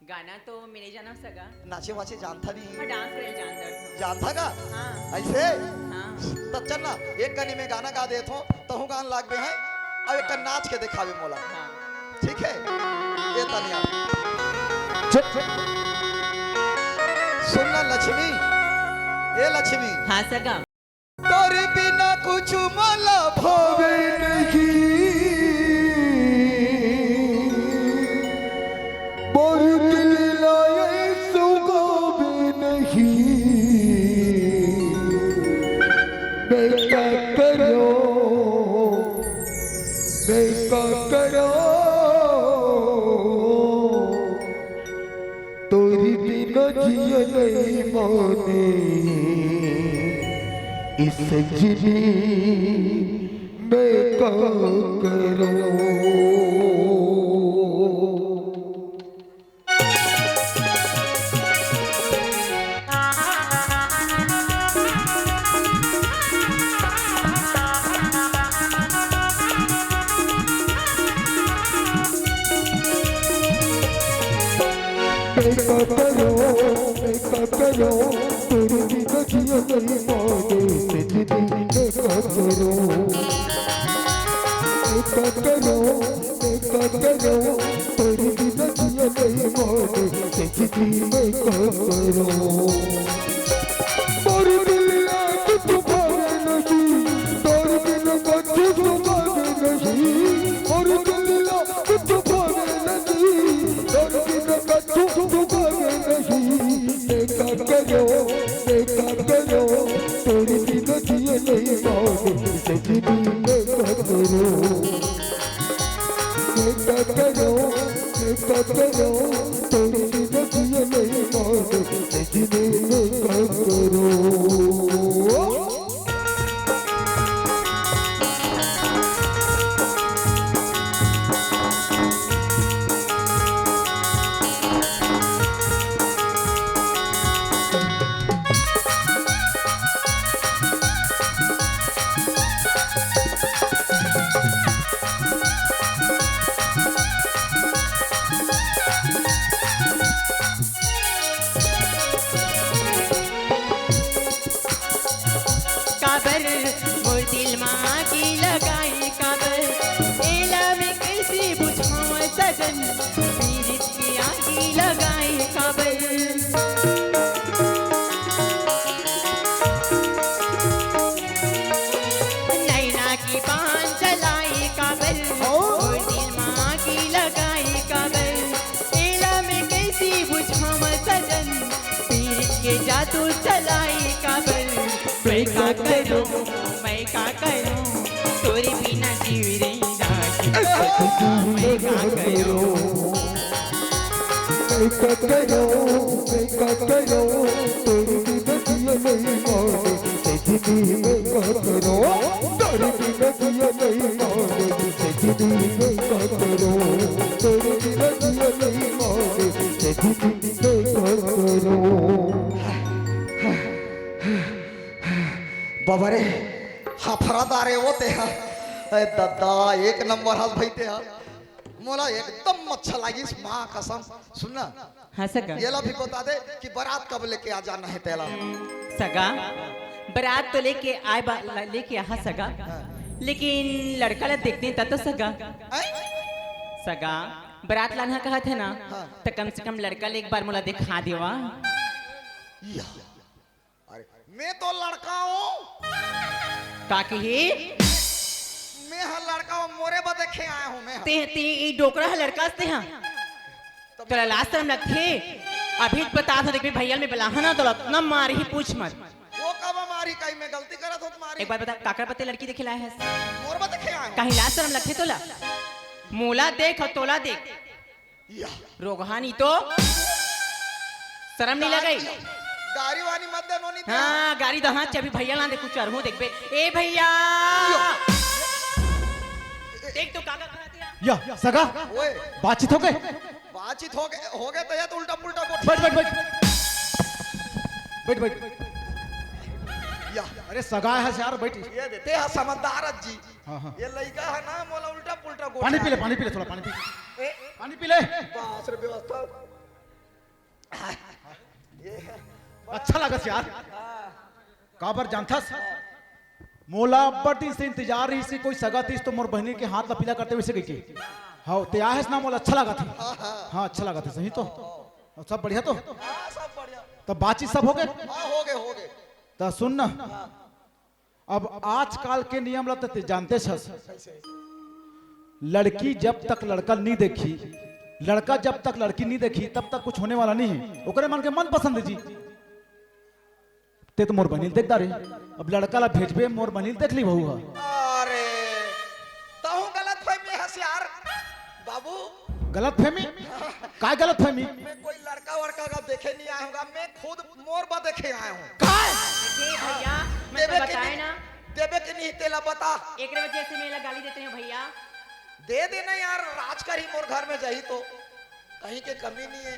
गाना तो मैं नहीं जानव सगा। नाचे वाचे जानथा नहीं? हाँ, dance करे जानथों। जानथा का? हाँ। ऐसे? हाँ। त चल ना, एक कनी में गाना गा देत हों, तहूँ गान लागबे हैं, अउ एक कन नाच के देखाबे मोला। हाँ। ठीक हे? ए तनिया। चुप। सुन ना लक्ष्मी, ए लक्ष्मी। हाँ सगा। तोरे बिना कुछु मोला भावे नहीं। मोर दिल लाए सुगावे नहीं। मैं का करों, मैं का करों। इस सजनी मैं का करूं। मैं का करूं, मैं का करूं, तेरे बिना जिया नहीं माने, सजनी मैं का करूं। मैं का करूं, मैं का करूं, तेरे बिना जिया नहीं माने, सजनी मैं का करूं। मोर दिल ला कुछ भावे नहीं, तोर बिना कुछ भावे नहीं। मोर दिल ला कुछ भावे नहीं, तोर बिना कुछ भावे नहीं। मैं का करूं, मैं का करूं, तेरे बिना जिया नहीं माने, सजनी मैं का करूं। मैं का करूं, मैं का करूं, तेरे बिना जिया नहीं माने, सजनी मैं का करूं। काबर मोर दिल मा आगी लगाए काबर, एला मैं कैसे बुझाऊं सजन, पीरित के आगी लगाए काबर। नैना की बान जलाए काबर, मोर दिल मा आगी लगाए काबर, एला मैं कैसे बुझाऊं सजन, पीरित के जादू चलाए काबर। मैं का करूं, मैं का करूं, तोरे बिना जीव रे जागे। मैं का करूं, मैं का करूं, मैं का करूं, तोरे बिना जिया नहीं माने, सजनी मैं का करूं, तोरे बिना जिया नहीं माने, सजनी मैं का करूं, तोरे बिना जिया नहीं माने, सजनी मैं का करूं। बाबा रे, हफरदार हे वो ते हा। ए ददा, एक नंबर हस भाई ते हा। मोला एकदम अच्छा लागिस, माँ कसम। सुन ना, हाँ सगा। एला भी बता दे कि बारात कब लेके आ जाना हे तेला। सगा, बारात तो लेके आए बा-, ला-, लेके आहा सगा। हाँ। लेकिन लड़का ला देखते त तो सगा। हैं? सगा, बारात लाना कहत हे ना, हाँ। त कम से कम लड़का ला एक बार मोला देखा देवा। या। अरे, मैं तो लड़का हूँ। का कही? मैं हा लड़का हूँ, मोरे बर देखे आया हूँ मैं हा। ते, ते, ई डोकरा हा लड़का हस ते हा। तब तोला लाज शरम लगथे? अभी बता था, देख भैया मैं बलाहा ना, तोला अतना मारही पूछ मत। वो कब मारही, कहीं मैं गलती करत हों त मारही। एक बार बता, काकर बर ते लड़की देखे लाए हस? मोर बर देखे आया हूँ। कहीं लाज शरम लगथे तोला? मोला देख अउ तोला देख। या। रोगहानी तो शरम नहीं लगई? गारी वानी मत दे नोनी ते। हाँ, गारी दहा, अभी भैया ला दे कुछ अरहू देखबे। ए भैया! या। देख तो काका कहा दिया। या, सगा? ओए। बातचीत हो गए? बातचीत हो गए, हो गए तो या तो उल्टा पुल्टा गोठ। बैठ, बैठ, बैठ। बैठ, बैठ। या। अरे सगा हे यार, बैठ। ये देते हैं समझदार जी। हाँ, हाँ। ये लइका हे ना, मोला उल्टा पुल्टा गोठ पानी पी ले, पानी पी ले, थोड़ा पानी पी। ए? पानी पी ले। बास रे व्यवस्था। ये अच्छा लागत यार। हाँ। काबर जानथस? मोला अब्बड़ दिन से इंतजार रहिस कि कोई सगा तीस तो मोर बहिनी के हाथ ला पीला करते वैसे कहिके। हाँ, ते आए हस ना, मोला अच्छा लागत हे। हाँ, हाँ। हाँ, अच्छा लागत हे, सही तो। और सब बढ़िया तो? हाँ, सब बढ़िया। तब बातचीत सब हो गए? हाँ, हो गए, हो गए। त सुन ना। हाँ। अब आजकल के नियम ला त ते जानते छस। लड़की जब तक लड़का नहीं देखी, लड़का जब तक लड़की नहीं देखी, तब तक कुछ होने वाला नहीं है। ओकरे मन के मन पसंद है जी। ते तो मोर बहिनी देख डारे, अब लड़का ला भेजबे, मोर बहिनी देख ली बहू हा। अरे, तहूँ गलत फहमी हस यार, बाबू। गलत फहमी? काय गलत फहमी? मैं कोई लड़का वड़का का देखे नहीं आए होगा, मैं खुद मोर बा देखे आए हूँ। काय? देखिए भैया, मैं तो देवे के बताए नहीं, ना। देवे के नहीं, तेला बता। एकरे वजह से मैं एला गाली देते हूँ भैया। दे देना यार, राज कर ही मोर घर में जाही तो कहीं के कमी नहीं है।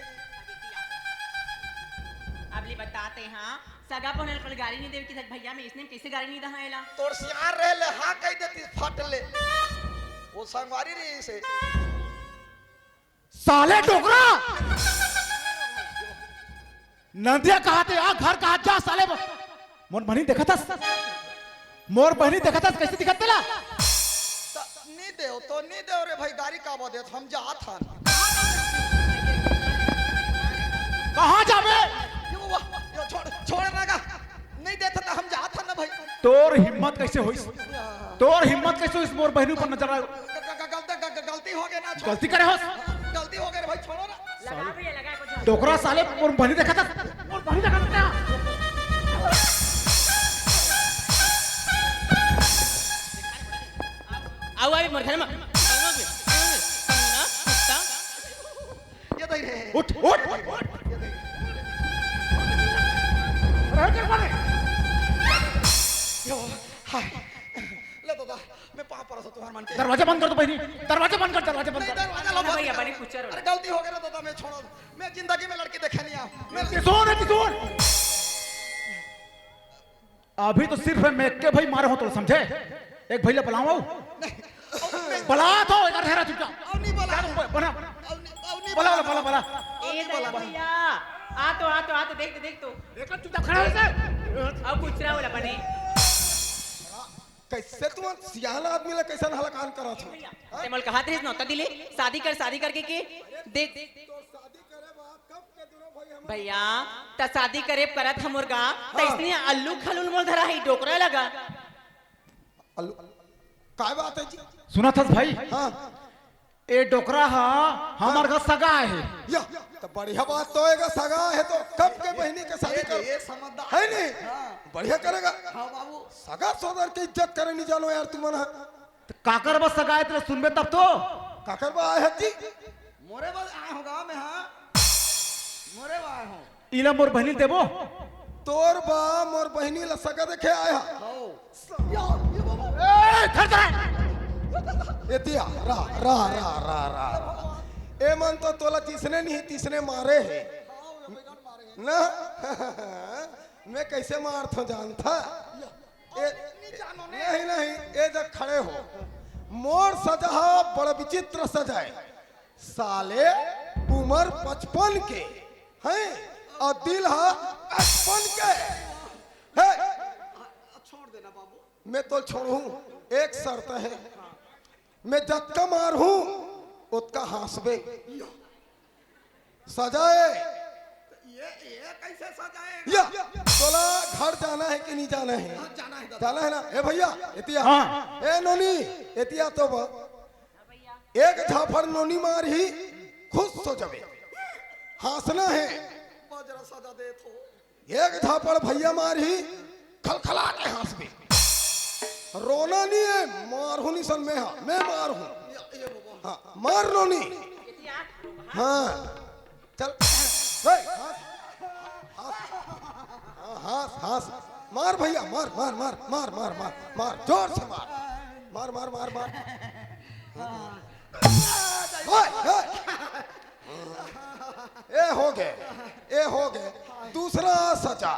अब ले बताते हाँ, सगा पहुना ल गाली नहीं देवे कि भैया मैं इसने कैसे गाली नहीं दहा एला। तोर सियार रहे ले, हाँ कह देती फट ले। वो संगवारी रही से। साले डोकरा! नंदिया कहा थे, आ घर कहा जा साले ब-, मोर बहिनी देखत हस? मोर बहिनी देखत हस, कैसे दिखत तेला? त-, नी देव, तो नी देव रे भाई, गाड़ी का बदे हम जात हन। कहाँ जाबे? यो, यो, छोड़, छोड़ ना गा। नहीं देता तो हम जात हन ना भाई। तोर हिम्मत कैसे होइस? तोर हिम्मत कैसे होइस मोर बहिनी ऊपर नजर आए? ग-, ग-, ग-, गलती, ग-, ग-, गलती हो गई ना, छोड़। गलती करे होस? गलती हो गई रे भाई, छोड़ो ना। लगा भैया, लगा कुछ। डोकरा साले, मोर बहिनी देखत हस? मोर बहिनी देखत हस? आओ, आओ, मोर घर में। ये दे रे। उठ, उठ, उठ। अरे, कर मारे। यो, हाय। ले दादा, मैं पाँव परस हूँ तुम्हार मन के। दरवाजा बंद कर दो बहिनी, दरवाजा बंद कर, दरवाजा बंद नहीं, कर। दरवाजा लो, ना बंद भैया, करो। बने कुचर हो। अरे गलती हो गई ना दादा, मैं छोड़ो, मैं जिंदगी में लड़की देखे नहीं आऊँ। मैं किशोर है, किशोर। अभी तो सिर्फ मैं एक के भाई मारे हो तो समझे, एक भाई ले बुलाओ। नहीं, अब मैं बुला तो एक ठहरा चुपचाप। अब नहीं बुला। क्या तुम बना? अब नहीं, अब नहीं बुला, बुला। बुला, बुला। अब ए नहीं दाई बुला। भैया, आ तो, आ तो, आ तो, देख तो, देख तो। एक चुपचाप खड़ा हो सर। अब कुचरा वाला बने। कैसे तुम सियान आदमी ला कैसन हलकान करत हो? भैया, ते मोल कहा थे नौता दिले, शादी कर, शादी करके के देख। तो शादी करे बाद कब के दुनो भाई हम भैया, त शादी करे करत हमर गा, त हाँ। इसने अल्लू खलूल मोल धरा है, डोकरा लगा। अल्लू, काय बात है जी? सुना था भाई? हाँ। ए डोकरा हा, हमर घर सगा है। या, तो बढ़िया बात तो है, सगा है तो कब के बहिनी के शादी कर, ये समझदार है नहीं? हाँ। बढ़िया करेगा। हाँ बाबू। सगा सोदर के इज्जत करे नहीं जानो यार तुमन हा। तो काकर बस सगा है, तेरे सुनबे तब तो। काकर बा आए हती? मोरे बस आए होगा मैं, हाँ। मोरे बा आए हो। इला मोर बहिनी देबो? तोर बा मोर बहिनी ला सगा देखे आया। हो। या, ये बाबा। ए, धर, धर। एतिया, रा, रा, रा, रा, रा। ए मन तो तोला जिसने नहीं, तिसने मारे है। ना? मैं कैसे मारथो जानथा? ए, नहीं जानो ने। नहीं, नहीं, ए जग खड़े हो। मोर सजा हा बड़ा विचित्र सजा है। साले उम्र पचपन के हैं और दिल हा पचपन के है। छोड़ देना बाबू। मैं तो छोड़ू, एक शर्त है, मैं जतका मारहूँ ओतका हाँसबे। सजाए। ये, ये कैसे सजाएगा? या, तोला घर जाना है कि नहीं जाना है? हाँ, जाना है दादा। जाना है ना? ए भैया, एतिया। हाँ। ए नोनी, एतिया तो बा। एक झापड़ नोनी मारही, खुश हो जाबे। हाँसना है। बजरा सजा दे थो। एक झापड़ भैया मारही, खलखला के हाँसबे। रोना नहीं है, मारहूँ निसन मैं हा, मैं मारहूँ। ये, ये बाबा। हाँ, मार नोनी। हाँ, चल। हे, हाँस। हाँस। हाँ, हाँस, हाँस। मार भैया, मार, मार, मार, मार, जोर से मार। मार, मार, मार, मार। ओए, ओए। ए हो गए, ए हो गए। दूसरा सजा।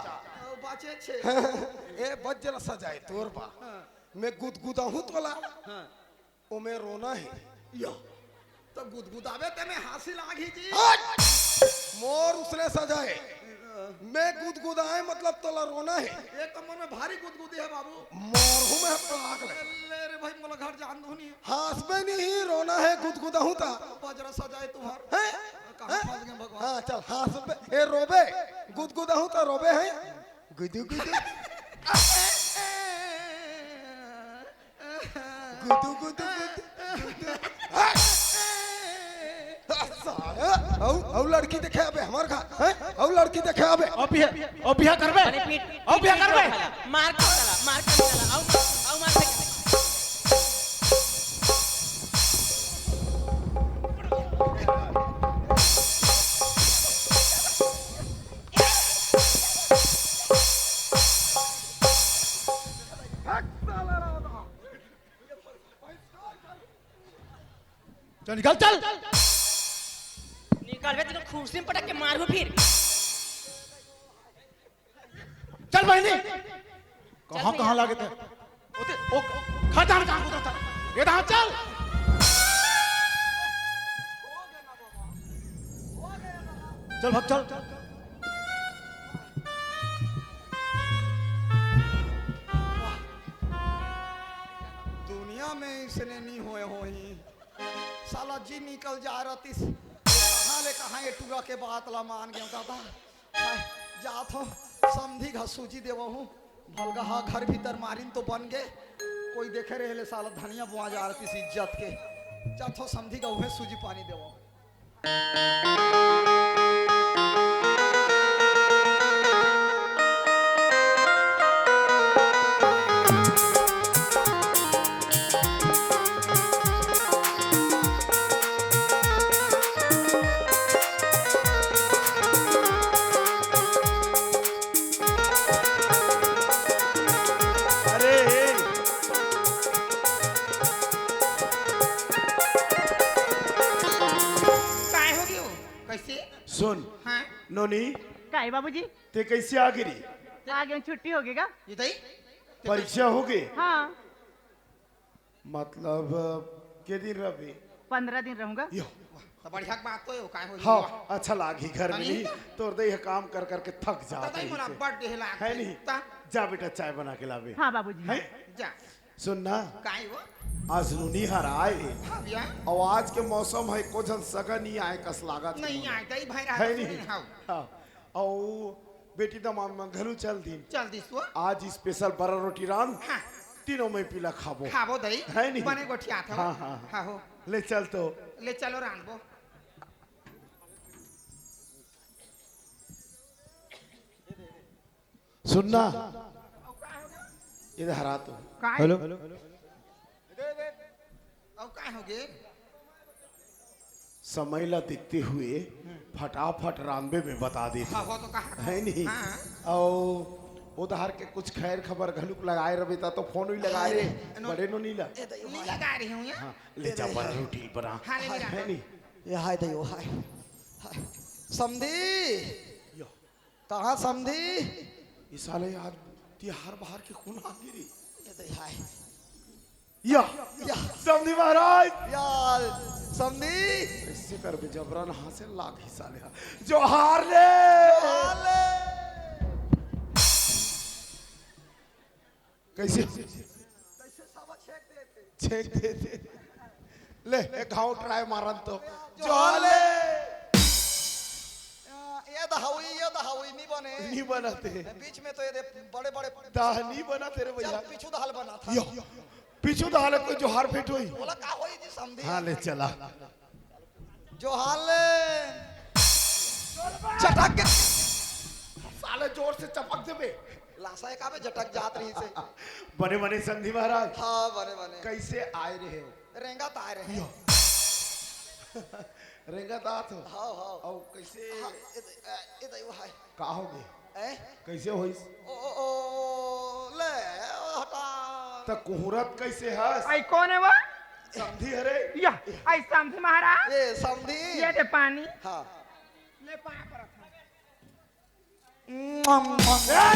बाचे छे। ए बज्जर सजा है तोर बा। मैं गुदगुदाहूँ तोला। हाँ। ओमे रोना है। यो, तो गुदगुदावे ते में हाँसी लागी जी। हट! मोर उसने सजा है। मैं गुदगुदाए मतलब तोला रोना है। एक तो मन में भारी गुदगुदी है बाबू। मारहूँ मैं पड़ाक ले। ले रे भाई, मोला घर जान दो नहीं। हाँसबे नहीं, रोना है, गुदगुदाहूँ ता। बजरा सजा है तुम्हार। हैं? कहाँ हैं? फंस गए भगवान? हाँ, चल, हाँसबे, ए, रोबे, गुदगुदाहूँ ता रोबे है। गुदु, गुदु। गुदु, गुदु, गुदु, गुदु। साले, औ, औ लड़की देखे आबे हमर घर, हैं? औ लड़की देखे आबे। अब बिहा, अब बिहा करबे? अरे पीट, अब बिहा पीट करबे? मार के चला, मार के चला, औ, औ मार के। चल निकल, चल। निकलबे त खुर्सी में पटक के मारहूं फिर। चल बहिनी। कहां, कहां लागे थे? ओते, ओ, खा जान कहां उतरता? ये दां चल। चल भाग, चल। दुनिया में इसने नहीं होए होही। साला जी निकल जा रहतिस। कहां ले कहां ये टूरा के बात ला मान गेंव दादा। हाय, जात हों, समधी घर सूजी देवहूं। भलगहा घर भीतर मारिन तो बन गे। कोई देखे रहे ले साला धनिया बोआ जा रहतिस इज्जत के। जात हों समधी घर उहें सूजी पानी देवहूं। अरे, काय हो गयो? कैसे? सुन, हाँ? नोनी, काय बाबूजी? ते कैसे आ गिरी? आ गए, छुट्टी हो गई का? ये तई? परीक्षा हो गई? हाँ। मतलब, के दिन रबे? पंद्रह दिन रहूंगा। यो। तो बढ़िया के बात तो यो, काय हो हाँ, गया? अच्छा लागी घर में नहीं नहीं, तो? तोर दई ह काम कर करके थक जात तई है मोला इसे। बड़ देह लागत है है। नहीं? ता? जा बेटा, चाय बना के लाबे। हाँ बाबूजी। है? जा। सुन ना। काय हो? आज नोनी हर आए। हाँ भैया। अउ आज के मौसम है, को झन सगा नहीं आए कस लागत है नहीं मोला। आए, दई भाई है रात नहीं? सुन, हाँ। हाँ। अउ बेटी दमाद मन घलो चल दिन। चल दिस वो। आज special बरा रोटी रांध। हाँ। तीनों में पीला खाबो। खाबो दई। है नहीं? बने गोठियात हवय। हाँ, हाँ, हाँ। हाँ हो। ले चल तो। ले चलो रांधबो। सुन ना। इधर आ तो। काय? हेलो। अउ काय हो गे? समय ला देखते हुए फटाफट रांधबे में बता देत हाँ, हो। हो तो कहा। है नहीं? हाँ। अउ उधार के कुछ खैर खबर घलुक लगाए रबे ता तो फोन भी लगाए रे। अरे, नो- बड़े नोनी ला। ए दई, नहीं लगा रही हूँ यहाँ। हाँ, ले जा बरा रोटी बना। हाँ, ले, ले जा। है नहीं? ये हाय दई, ओ हाय। हाय। समधी। यो। कहाँ समधी? ई साले आज तिहार बाहर के कोन आ गिरी? ये दे हाय। या, या। समधी महाराज। या, समधी। ऐसे कर बे जबरन हां से लाग ही साले हा। जोहार ले। जोहार ले। कैसे? कैसे सावा छेक देथे? छेक देथे। ले, एक घाव try मारन तो। जोहार ले। ये दहावी, ये दहावी, नी बने। नी बनत हे। बीच में तो ये दे बड़े बड़े दाह नी बनत हे रे भैया। चल, पीछू दहाल बना था। यो, पीछू दहाल कोई जोहार भेंट होई। बोला का होई जी समधी? हाँ, ले चला। जोहार ले। चटक के। साले जोर से चपक देबे। लासा एक आवे झटक जात रही से। बने बने समधी महाराज। हाँ, बने बने। कैसे आए रहे हो? रेंगत आए रहे। यो। रेंगत आत हो? हाँ, हाँ। अउ कैसे? हाँ, ए दे, ए, ए दे, वो हाय। का हो गे? ए? कैसे होइस? ओ, ओ, ओ, ले, हटा। त कुहरत कैसे हस? आई कोन हे वो? समधी हरे? या, आई समधी महाराज। ए, समधी। ये दे पानी। हाँ। ले पाँय परत हँव। मम, मम। ए!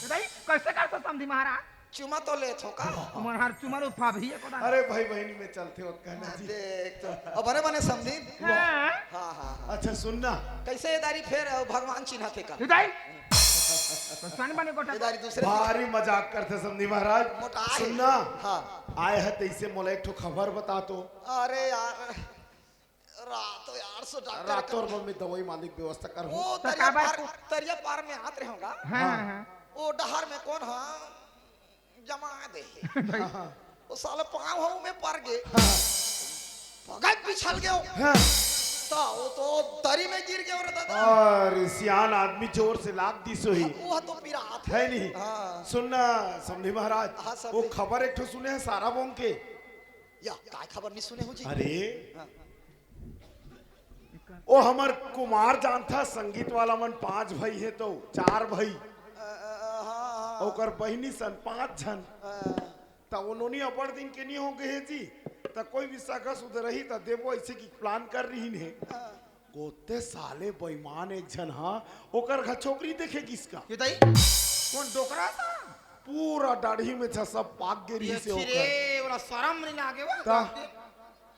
दाई, कैसे करथो समधी महाराज? चुमा तो लेथो का? मन हर चुमा लो फाभी एको दाना। अरे भाई बहिनी में चलथे ओत कहना जी। देख तो। अब बने बने समधी। हाँ। हाँ, हाँ, हाँ। अच्छा सुन ना। कैसे ये दारी फेर भगवान चिन्हथे का? ये दाई? तो सन बने गोठा। ये दारी दूसरे भारी मजाक करथे समधी महाराज। मोटा है। सुन ना। हाँ। आए ह तैसे मोला एक ठो खबर बता तो। अरे यार। रातो यार सो डॉक्टर रातो कर बर में दवाई मालिक व्यवस्था कर हूँ। वो तो तरिया काबर पार, तरिया पार में आत रहे होगा। हाँ, हाँ, हाँ। वो डहर में कोन हा जमा दे। हाँ, हाँ। वो साला पाँव हा में पर गे। हाँ। पगत पिछल गयो। हाँ। तो वो तो दरी में गिर गयो रे दादा। अरे सियान आदमी जोर से लाग दिस होही। वो तो पिरात है। है नहीं? हाँ। सुन ना समधी महाराज, हाँ, समधी। वो खबर एक ठो सुने ह साराबोंग के। या, काय खबर नहीं सुने हो जी? अरे, हाँ। ओ हमर कुमार जानथा, संगीत वाला मन पांच भाई हे तो चार भाई। अ, अ, अ, हाँ, हाँ। ओकर बहिनी सन पांच झन। अ। त ओ नोनी अब्बड़ दिन के नी हो गे हे जी। त कोई भी सगा सुधा रही त देबो, ऐसे की प्लान कर रही ने। हाँ। कोते साले बेईमान एक झन हा ओकर घर छोकरी देखे गिस का। ये दाई, कोन डोकरा सा? पूरा दाढ़ी में झसा पाक गे ये रही से ओकर। रे, ओला शरम नहीं लागे वो? ता?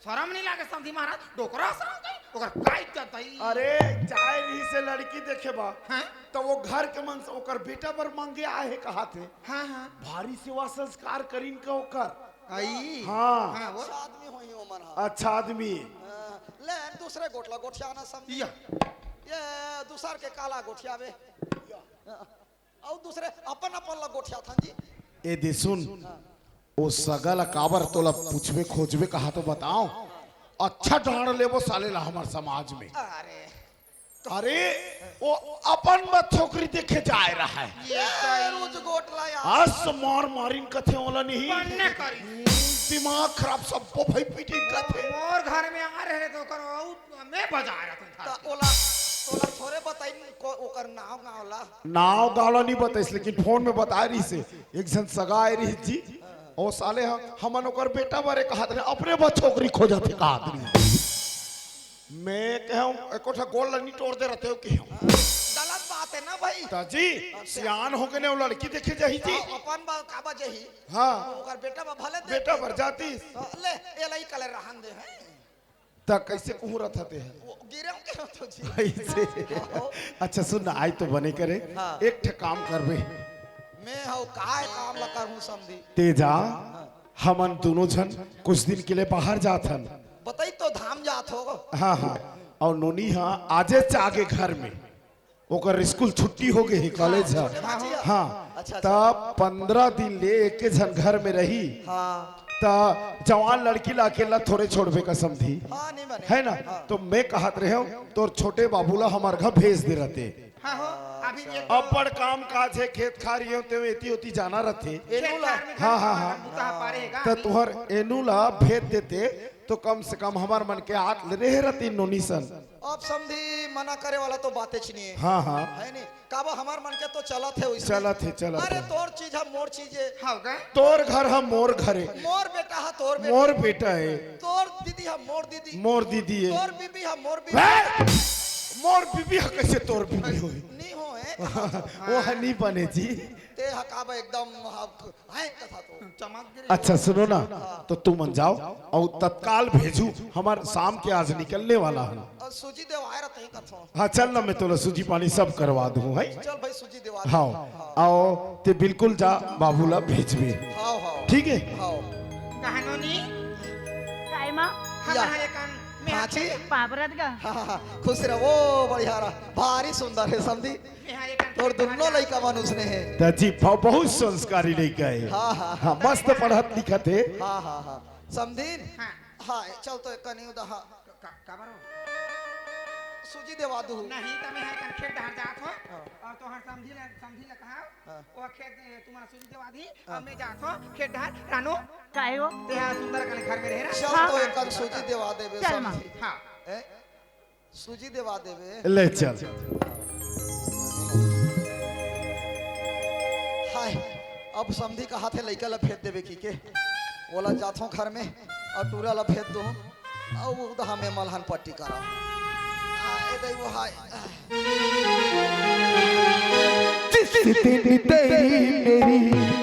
शरम नहीं लागे समधी महाराज? डोकरा सा हो गई, ओकर का इज्जत भाई? अरे, जाए रही से लड़की देखे बा। हाँ? त वो घर के मन से ओकर बेटा बर मांगे आए हे कहा थे। हाँ, हाँ। भारी सेवा संस्कार करीन का ओकर। आई। हाँ। हाँ, वो? अच्छा आदमी होई ओमन हा। अच्छा आदमी। हाँ, ले दूसरे गोठला गोठिया ना समधी। या। ये दूसर के काला गोठियाबे। अउ दूसरे अपन अपन ला गोठियाथन जी। ए दे सुन, हाँ। ओ सगा ला काबर तोला पूछबे खोजबे कहा तो बताओ। अच्छा डांड़ लेबो साले ला हमर समाज में। अरे। अरे, ओ अपन बर छोकरी देखे जाए रहा है। ये ए, रोज गोठला यार। अस मार मारिन कथे ओला नहीं। बनने करी। दिमाग खराब, सबको भाई पीटी कथे। मोर घर में आ रहे तो करो, मैं बजा रहा था। त ओला, ओला थोरे बताई को, ओकर नाव गाँव ला। नाव गाँव ला नहीं बताइस, लेकिन फोन में बताए रही से। एक झन सगा आए रही जी, ओ साले ह-, हमन ओकर बेटा बारे कहत रहे, अपने बर छोकरी खोजत हे कहत रही। मैं कहूँ, एको ठा गोड़ ला नहीं टोर दे रहते हो कि हम। गलत बात है ना भाई। त जी, अच्छा। सियान हो गए ने, वो लड़की देखे जाही जी। हाँ, अपन बा, का बा जही। हाँ। ओकर बेटा बा भले दे बेटा दे। बर जातीस। हाँ, ले, ये लाई कले रहन दे हैं। त कैसे कुहरत हते हैं? वो गिरे होंगे हम तो जी। ऐसे। हाँ। अच्छा सुन ना, आई तो बने करे। हाँ। एक ठे काम करबे। मैं हव काय काम ला करहूँ समधी। ते जा, हाँ। हमन दोनों झन कुछ दिन के लिए बाहर जात हन। बताई तो धाम जात हो। हाँ, हाँ। अउ नोनी हाँ, आजे च आगे घर में। ओकर स्कूल छुट्टी हो गई है, कॉलेज हाँ, है। छोटे बाजी है। हाँ। अच्छा, त अच्छा। पंद्रह दिन ले एक झन घर में रही। हाँ। त जवान लड़की ला अकेला थोड़े छोड़बे का समधी। हाँ, नहीं बने। है ना? हाँ। तो मैं कहत रहे हूँ, तोर छोटे बाबू ला हमार घर भेज दे रहते। हाँ हो, अभी ये तो अब्बड़ काम काज है, खेत खार ये ते एती ओती जाना रहते। खेत एनू ला। खार में हाँ, हाँ, हाँ। बूता पारे है का? त तुहर एनू ला भेज देते, तो कम से कम हमार मन के आत ले रहे रहती नोनी सन। अब समधी मना करे वाला तो बातेच नहीं है। हाँ, हाँ। है नहीं? काबा हमार मन के तो चलत है वैसे। चलत है, चलत अरे है। तोर चीज है, मोर चीज है। हाँ, का? तोर घर है, मोर घर है। मोर बेटा है, तोर बेटा। मोर बेटा है। तोर दीदी है, मोर दीदी। मोर दीदी है। तोर बीबी है, मोर बीबी। हैं? मोर बीबी है, कैसे तोर बीबी होई? नहीं हो, है? वो है नहीं बने जी। ते हा काबा एकदम हा, हैं कथा तो। चमक गिरी। अच्छा सुनो ना, तो तुमन जाओ अउ तत्काल भेजू, हमार शाम के आज निकलने वाला है। अउ सूजी देवाय रहा तहीं कथो। हाँ चल ना, मैं तोला सूजी पानी सब करवा दूँ, है? चल भाई सूजी देवा दे। हाँ, हाँ। अउ ते बिल्कुल जा, बाबू ला भेजबे। हाँ, हाँ। ठीक है? हाँ। कहा नोनी? काय माँ? हम या। हमारे कान में हाँ आके जी। पाँव परत गा। हाँ, हाँ, हाँ। खुश रहो, बढ़िया रहा। भारी सुंदर है समधी। तोर दुन्नो लइका मन उसने हे। त जी, ब-, बहुत संस्कारी लइका हे। हाँ, हाँ, हाँ, हाँ। मस्त पढ़त लिखत हे। हाँ, हाँ, हाँ। समधिन? हाँ। हाँ, चल तो एक कनी उदा, हाँ। का, का, काबर हो? सूजी देवा दू। नहीं, त मैं हा कन खेत डहर जात हो। हाँ। अउ तोहर समधी ले, समधी ले कहा, हाँ। वो खेत, ए, तुम्हारा सूजी देवा दी, हाँ। अउ मैं जात हो, खेत डहर, रानू। काय हो? ते हा सुंदर कने घर में रहे ना। चल हाँ। तो एक कन सूजी देवा देबे, चल माँ। समधी। हाँ। ए? सूजी देवा देबे। ले चल। हाय, अब समधी कहा थे लइका ला भेज देबे की के। ओला जाथों घर में अउ टूरा ला भेज दो। अउ उदहा में मलहन पट्टी करा। आ, ए दई वो हाय। जिस दिन तेरी मेरी